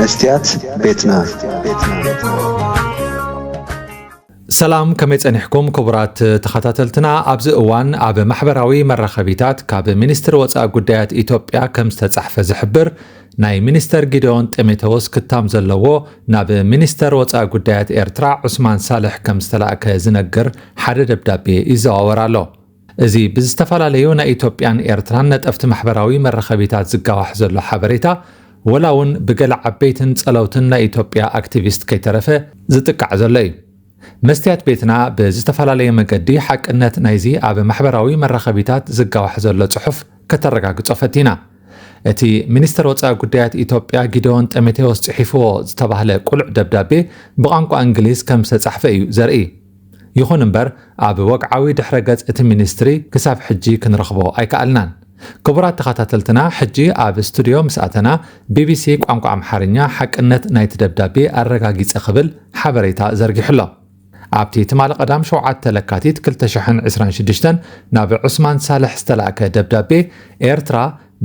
መስትያት ቤትና። ሰላም፣ ከመይ ጸኒሕኩም ክቡራት ተኸታተልትና? ኣብዚ እዋን ኣብ ማሕበራዊ መራኸቢታት ካብ ሚኒስትሪ ወጻኢ ጉዳያት ኢትዮጵያ ከም ዝተጻሕፈ ዝሕብር፣ ናይ ሚኒስተር ጊደዮን ጢሞቴዎስ ክታም ዘለዎ ናብ ሚኒስተር ወጻኢ ጉዳያት ኤርትራ ዑስማን ሳልሕ ከም ዝተላእከ ዝነግር ሓደ ደብዳቤ ይዘዋወር ኣሎ። እዚ ብዝተፈላለዩ ናይ ኢትዮጵያን ኤርትራን ነጠፍቲ ማሕበራዊ መራኸቢታት ዝጋዋሕ ዘሎ ሓበሬታ፣ ወላ እውን ብገለ ዓበይትን ጸለውትን ናይ ኢትዮጵያ ኣክቲቪስት ከይተረፈ ዝጥቃዕ ዘሎ እዩ። መስትያት ቤትና ብዝተፈላለየ መገዲ ሓቅነት ናይዚ ኣብ ማሕበራዊ መራኸቢታት ዝጋዋሕ ዘሎ ጽሑፍ ከተረጋግጾ ፈቲና። እቲ ሚኒስተር ወጻኢ ጉዳያት ኢትዮጵያ ጊደዮን ጢሞቴዎስ ጽሒፍዎ ዝተባህለ ቅሉዕ ደብዳቤ ብቋንቋ እንግሊዝ ከም ዝተጻሕፈ እዩ ዘርኢ። ይኹን እምበር፣ ኣብ ወግዓዊ ድሕረ ገጽ እቲ ሚኒስትሪ ክሳብ ሕጂ ክንረኽቦ ኣይከኣልናን። ክቡራት ተኸታተልትና፣ ሕጂ ኣብ ስቱድዮ ምስ ኣተና፣ ቢቢሲ ቋንቋ ኣምሓርኛ ሓቅነት ናይቲ ደብዳቤ ኣረጋጊጸ ክብል ሓበሬታ ዘርጊሑ ኣሎ። ኣብቲ ትማሊ ቀዳም ሸውዓተ ለካቲት ክልተ ሽሕን ዕስራን ሽዱሽተን ናብ ዑስማን ሳልሕ ዝተላእከ ደብዳቤ፣ ኤርትራ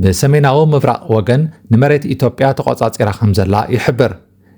ብሰሜናዊ ምብራቕ ወገን ንመሬት ኢትዮጵያ ተቖጻጺራ ከም ዘላ ይሕብር።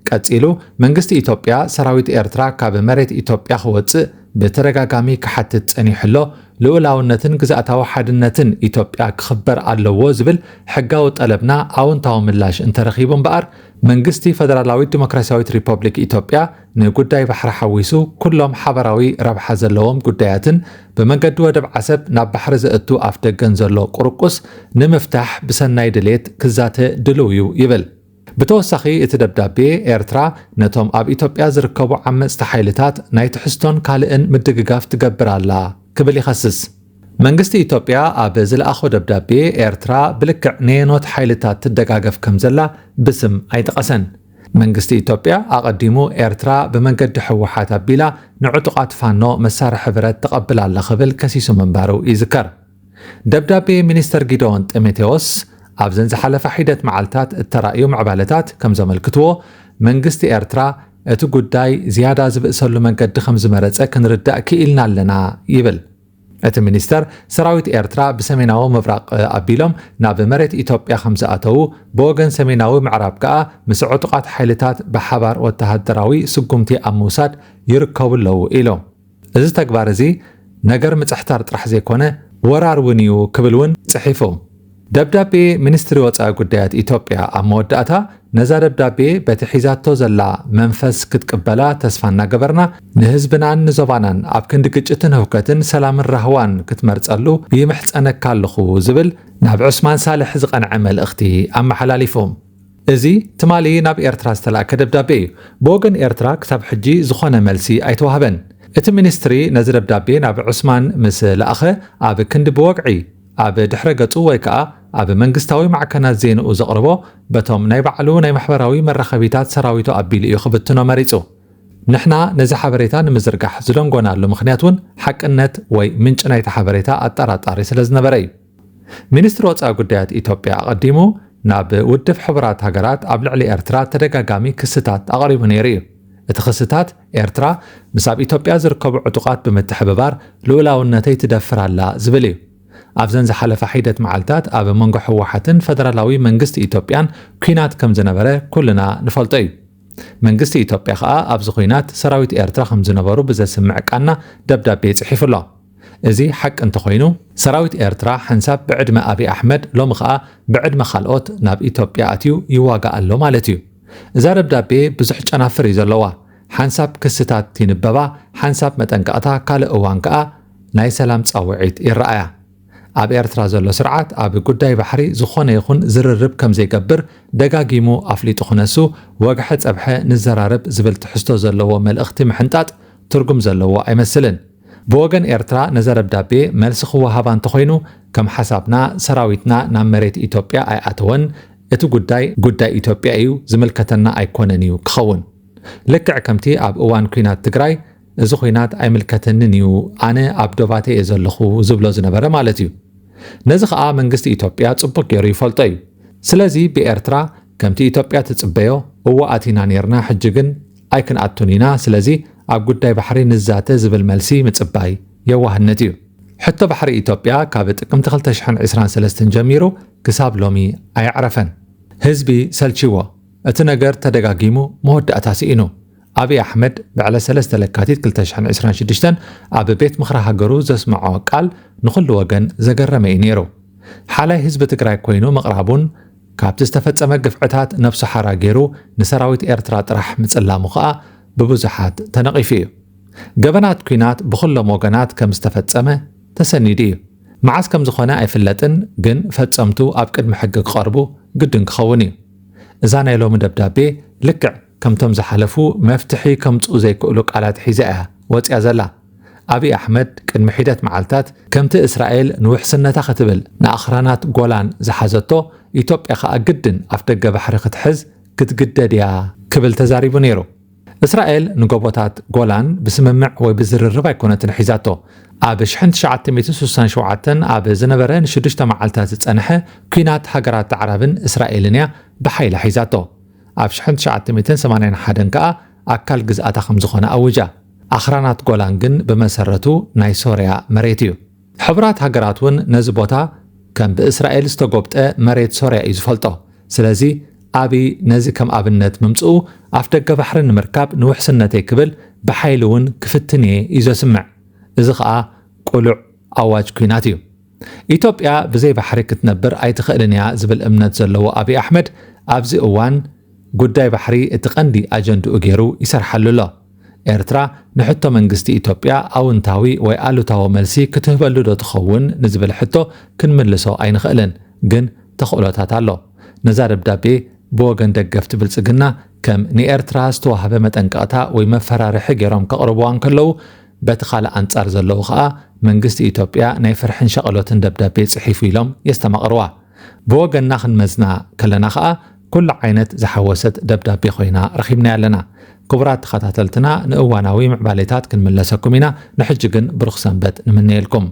ቀጺሉ፣ መንግስቲ ኢትዮጵያ ሰራዊት ኤርትራ ካብ መሬት ኢትዮጵያ ክወጽእ ብተደጋጋሚ ክሓትት ጸኒሑ ኣሎ። ልኡላውነትን ግዝኣታዊ ሓድነትን ኢትዮጵያ ክኽበር ኣለዎ ዝብል ሕጋዊ ጠለብና ኣወንታዊ ምላሽ እንተረኺቡ እምበኣር፣ መንግስቲ ፈደራላዊት ዲሞክራስያዊት ሪፐብሊክ ኢትዮጵያ ንጉዳይ ባሕሪ ሓዊሱ ኩሎም ሓበራዊ ረብሓ ዘለዎም ጉዳያትን ብመንገዲ ወደብ ዓሰብ ናብ ባሕሪ ዘእቱ ኣፍደገን ዘሎ ቁርቁስ ንምፍታሕ ብሰናይ ድሌት ክዛተ ድልው እዩ ይብል። ብተወሳኺ እቲ ደብዳቤ፣ ኤርትራ ነቶም ኣብ ኢትዮጵያ ዝርከቡ ዓመጽቲ ሓይልታት ናይ ትሕዝቶን ካልእን ምድግጋፍ ትገብር ኣላ ክብል ይኸስስ። መንግስቲ ኢትዮጵያ ኣብ ዝለኣኾ ደብዳቤ፣ ኤርትራ ብልክዕ ነየኖት ሓይልታት ትደጋገፍ ከም ዘላ ብስም ኣይጠቐሰን። መንግስቲ ኢትዮጵያ ኣቐዲሙ ኤርትራ ብመንገዲ ህወሓት ኣቢላ ንዕጡቓት ፋኖ መሳርሒ ብረት ተቐብል ኣላ ክብል ከሲሱ ምንባሩ ይዝከር። ደብዳቤ ሚኒስተር ጊደዎን ጢሞቴዎስ ኣብዘን ዝሓለፋ ሒደት መዓልታት እተራእዩ ምዕባለታት ከም ዘመልክትዎ፣ መንግስቲ ኤርትራ እቲ ጉዳይ ዝያዳ ዝብእሰሉ መንገዲ ከም ዝመረጸ ክንርዳእ ክኢልና ኣለና ይብል። እቲ ሚኒስተር፣ ሰራዊት ኤርትራ ብሰሜናዊ ምብራቕ ኣቢሎም ናብ መሬት ኢትዮጵያ ከም ዝኣተዉ፣ ብወገን ሰሜናዊ ምዕራብ ከኣ ምስ ዕጡቓት ሓይልታት ብሓባር ወተሃደራዊ ስጉምቲ ኣብ ምውሳድ ይርከቡ ኣለዉ ኢሉ። እዚ ተግባር እዚ ነገር ምጽሕታር ጥራሕ ዘይኮነ፣ ወራር እውን እዩ ክብል እውን ጽሒፉ። ደብዳቤ ሚኒስትሪ ወጻኢ ጉዳያት ኢትዮጵያ ኣብ መወዳእታ፣ ነዛ ደብዳቤ በቲ ሒዛቶ ዘላ መንፈስ ክትቅበላ ተስፋ እናገበርና፣ ንህዝብናን ንዞባናን ኣብ ክንዲ ግጭትን ህውከትን ሰላምን ራህዋን ክትመርጸሉ ይምሕጸነካ ኣለኹ ዝብል ናብ ዑስማን ሳልሕ ዝቐንዐ መልእኽቲ ኣመሓላሊፉ። እዚ ትማሊ ናብ ኤርትራ ዝተላእከ ደብዳቤ እዩ። ብወገን ኤርትራ ክሳብ ሕጂ ዝኾነ መልሲ ኣይተዋህበን። እቲ ሚኒስትሪ ነዚ ደብዳቤ ናብ ዑስማን ምስ ለኣኸ፣ ኣብ ክንዲ ብወግዒ ኣብ ድሕረ ገጹ ወይ ከኣ ኣብ መንግስታዊ ማዕከናት ዜንኡ ዘቕርቦ፣ በቶም ናይ ባዕሉ ናይ ማሕበራዊ መራኸቢታት ሰራዊቱ ኣቢሉ እዩ ክብትኖ መሪጹ። ንሕና ነዚ ሓበሬታ ንምዝርጋሕ ዝደንጎናሉ ምኽንያት እውን ሓቅነት ወይ ምንጪ ናይቲ ሓበሬታ ኣጠራጣሪ ስለ ዝነበረ እዩ። ሚኒስትሪ ወጻኢ ጉዳያት ኢትዮጵያ ኣቐዲሙ ናብ ውድብ ሕቡራት ሃገራት ኣብ ልዕሊ ኤርትራ ተደጋጋሚ ክስታት ኣቕሪቡ ነይሩ እዩ። እቲ ክስታት፣ ኤርትራ ምስ ኣብ ኢትዮጵያ ዝርከቡ ዕጡቓት ብምትሕብባር ልኡላውነተይ ትደፍር ኣላ ዝብል እዩ። ኣብዘን ዝሓለፋ ሒደት መዓልታት ኣብ መንጎ ህወሓትን ፈደራላዊ መንግስቲ ኢትዮጵያን ኲናት ከም ዝነበረ ኩልና ንፈልጦ እዩ። መንግስቲ ኢትዮጵያ ከኣ ኣብዚ ኲናት ሰራዊት ኤርትራ ከም ዝነበሩ ብዘስምዕ ቃና ደብዳቤ ጽሒፉ ኣሎ። እዚ ሓቂ እንተኾይኑ፣ ሰራዊት ኤርትራ ሓንሳብ ብዕድመ ኣብይ ኣሕመድ፣ ሎሚ ከኣ ብዕድመ ካልኦት ናብ ኢትዮጵያ ኣትዩ ይዋጋእ ኣሎ ማለት እዩ። እዛ ደብዳቤ ብዙሕ ጨናፍር እዩ ዘለዋ። ሓንሳብ ክስታት ይንበባ፣ ሓንሳብ መጠንቀቕታ፣ ካልእ እዋን ከኣ ናይ ሰላም ጻውዒት ይረኣያ። ኣብ ኤርትራ ዘሎ ስርዓት ኣብ ጉዳይ ባሕሪ ዝኾነ ይኹን ዝርርብ ከም ዘይገብር ደጋጊሙ ኣፍሊጡ ክነሱ፣ ወግሐ ጸብሐ ንዘራረብ ዝብል ትሕዝቶ ዘለዎ መልእኽቲ ምሕንጣጥ ትርጉም ዘለዎ ኣይመስልን። ብወገን ኤርትራ ነዛ ደብዳቤ መልሲ ክወሃባ እንተኾይኑ፣ ከም ሓሳብና ሰራዊትና ናብ መሬት ኢትዮጵያ ኣይኣተወን፣ እቲ ጉዳይ ጉዳይ ኢትዮጵያ እዩ፣ ዝምልከተና ኣይኮነን እዩ ክኸውን። ልክዕ ከምቲ ኣብ እዋን ኲናት ትግራይ፣ እዚ ኲናት ኣይምልከተንን እዩ፣ ኣነ ኣብ ዶባተይ እየ ዘለኹ ዝብሎ ዝነበረ ማለት እዩ። ነዚ ኸኣ መንግስቲ ኢትዮጵያ ጽቡቕ ገይሩ ይፈልጦ እዩ። ስለዚ ብኤርትራ ከምቲ ኢትዮጵያ ትጽበዮ፣ እወ ኣቲና ኔርና፣ ሕጂ ግን ኣይክንኣቱን ኢና፣ ስለዚ ኣብ ጉዳይ ባሕሪ ንዛተ ዝብል መልሲ ምጽባይ የዋህነት እዩ። ሕቶ ባሕሪ ኢትዮጵያ ካብ ጥቅምቲ ክልተ ሽሕን ዕስራን ሰለስተን ጀሚሩ ክሳብ ሎሚ ኣየዕረፈን። ህዝቢ ሰልችዎ። እቲ ነገር ተደጋጊሙ መወዳእታ ስኢኑ። ኣብይ ኣሕመድ ብዕለት ሰለስተ ለካቲት ክልተ ሽሕን ዕስራን ሽዱሽተን ኣብ ቤት ምኽሪ ሃገሩ ዘስምዖ ቃል ንኹሉ ወገን ዘገረመ እዩ ነይሩ። ሓላይ ህዝቢ ትግራይ ኮይኑ ምቕራቡን ካብቲ ዝተፈጸመ ግፍዕታት ነብሱ ሓራ ገይሩ ንሰራዊት ኤርትራ ጥራሕ ምጽላሙ ኸኣ ብብዙሓት ተነቒፉ እዩ። ገበናት ኲናት ብኹሎም ወገናት ከም ዝተፈጸመ ተሰኒዱ እዩ። መዓስ ከም ዝኾነ ኣይፍለጥን፣ ግን ፈጸምቱ ኣብ ቅድሚ ሕጊ ክቐርቡ ግድን ክኸውን እዩ። እዛ ናይ ሎሚ ደብዳቤ ልክዕ ከምቶም ዝሓለፉ መፍትሒ ከምጽኡ ዘይክእሉ ቃላት ሒዛ እያ ወጽያ ዘላ። ኣብይ ኣሕመድ ቅድሚ ሒደት መዓልታት ከምቲ እስራኤል ንውሕስነታ ክትብል ንኣኽራናት ጎላን ዝሓዘቶ፣ ኢትዮጵያ ኸኣ ግድን ኣፍ ደገ ባሕሪ ክትሕዝ ክትግደድ እያ ክብል ተዛሪቡ ነይሩ። እስራኤል ንጎቦታት ጎላን ብስምምዕ ወይ ብዝርርብ ኣይኮነትን ሒዛቶ። ኣብ ሽሕን ትሽዓተ ሚእትን ስሳን ሸውዓተን ኣብ ዝነበረ ንሽዱሽተ መዓልታት ዝጸንሐ ኲናት ሃገራት ኣዕራብን እስራኤልን እያ ብሓይሊ ሒዛቶ። ኣብ ሽሕን ትሽዓተ ሚእትን ሰማንያን ሓደን ከኣ ኣካል ግዝኣታ ከም ዝኾነ ኣውጃ። ኣኽራናት ጎላን ግን ብመሰረቱ ናይ ሶርያ መሬት እዩ። ሕቡራት ሃገራት እውን ነዚ ቦታ ከም ብእስራኤል ዝተጎብጠ መሬት ሶርያ እዩ ዝፈልጦ። ስለዚ ኣብይ ነዚ ከም ኣብነት ምምጽኡ ኣፍ ደገ ባሕሪ ንምርካብ ንውሕስነተይ ክብል ብሓይሊ እውን ክፍትን እየ እዩ ዘስምዕ። እዚ ኸኣ ቅሉዕ ኣዋጅ ኲናት እዩ። ኢትዮጵያ ብዘይ ባሕሪ ክትነብር ኣይትኽእልን እያ ዝብል እምነት ዘለዎ ኣብይ ኣሕመድ ኣብዚ እዋን ጉዳይ ባሕሪ እቲ ቀንዲ ኣጀንድኡ ገይሩ ይሰርሓሉ ኣሎ። ኤርትራ ንሕቶ መንግስቲ ኢትዮጵያ ኣውንታዊ ወይ ኣሉታዊ መልሲ ክትህበሉ ዶ ትኸውን ንዝብል ሕቶ ክንምልሶ ኣይንኽእልን፣ ግን ተኽእሎታት ኣሎ። ነዛ ደብዳቤ ብወገን ደገፍቲ ብልጽግና ከም ንኤርትራ ዝተዋህበ መጠንቀቕታ ወይ መፈራርሒ ገይሮም ከቕርብዋ እንከለዉ፣ በቲ ካልእ ኣንጻር ዘለዉ ኸኣ መንግስቲ ኢትዮጵያ ናይ ፍርሕን ሸቐሎትን ደብዳቤ ጽሒፉ ኢሎም የስተማቕርዋ። ብወገንና ክንመዝና ከለና ኸኣ ኩሉ ዓይነት ዝሓወሰት ደብዳቤ ኮይና ረኺብናያ ኣለና። ክቡራት ተኸታተልትና፣ ንእዋናዊ ምዕባሌታት ክንምለሰኩም ኢና። ንሕጂ ግን ብሩኽ ሰንበት ንምነየልኩም።